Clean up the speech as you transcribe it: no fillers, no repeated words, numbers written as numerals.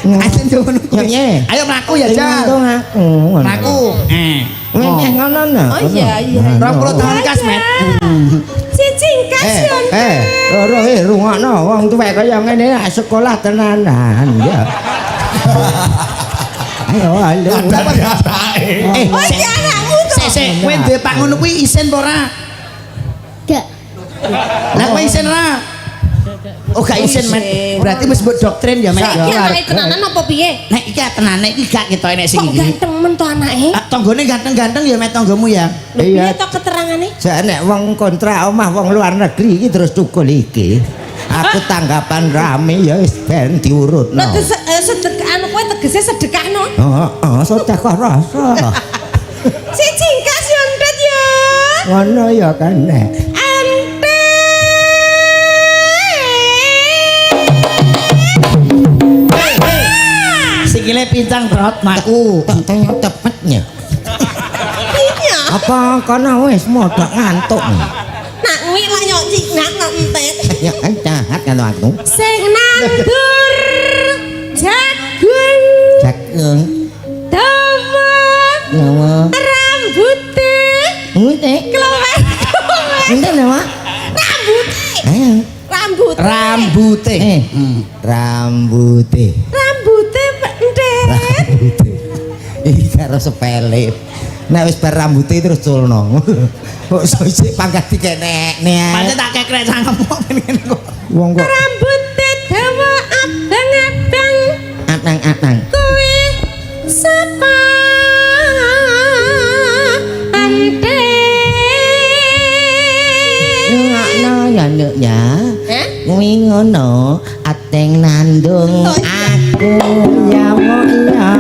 Ayo ngono kuwi. Ya, piye? Ayo mlaku ya, Jal. Untung aku. Mlaku. Eh. Ngene ngono no. Oh iya iya. 20 tahun kas, Met. Cicing kas Eh, yo. eh, loro rungokno wong tuwek kaya ngene lak sekolah tenanan ya. Ayo, ayo. Eh, Oh iki anakmu to. sik sik, kowe duwe pak ngono kuwi isin apa ora? Gak. Lah kowe isin ora? Oh, gak isin, Met. Berarti wis mbok doktrin ya, Met. Iki anake tenanan apa piye? Nek iki tenane iki gak ketoke nek sing Kok iki. ganteng men to anake? Ah, tanggane ganteng-ganteng ya, Met, tanggamu ya. Lho Iya. piye to keterangane? Jan nek wong kontrak omah wong luar negeri iki terus tukul iki. Aku tanggapan rame ya wis ben diurutno. Lah sedekah anu kowe tegese sedekahno. Heeh, sedekah rasa. Cicing kas yo entet ya. Ngono ya kan nek. Entet. Sikile pincang, Brot, mlaku. Teng tepetnya. Iya. Apa kono wis modok ngantuk. Nak kuwi lah yo cik nak nak entet. Ya kan jahat kan aku. Sing nandur jagung Jagung. dawa Nyawa. rambute Ngene. klower Ngene nyawa. rambute Ayo. rambute Rambute. Eh. Rambute. rambute entet. Rambute. Iki karo sepele. Nek wis bar rambute terus culno. Kok iso isik pangkat dikenekne ae. Pancen tak kekrek cangkemmu ngene kok. Wong kok Rambute dawa abang-abang atang-atang. kuwi sapa entet. Ngono ya nduk ya. Hah? Kuwi ngono, ateng nandung Oh, iya. aku ya mo ya.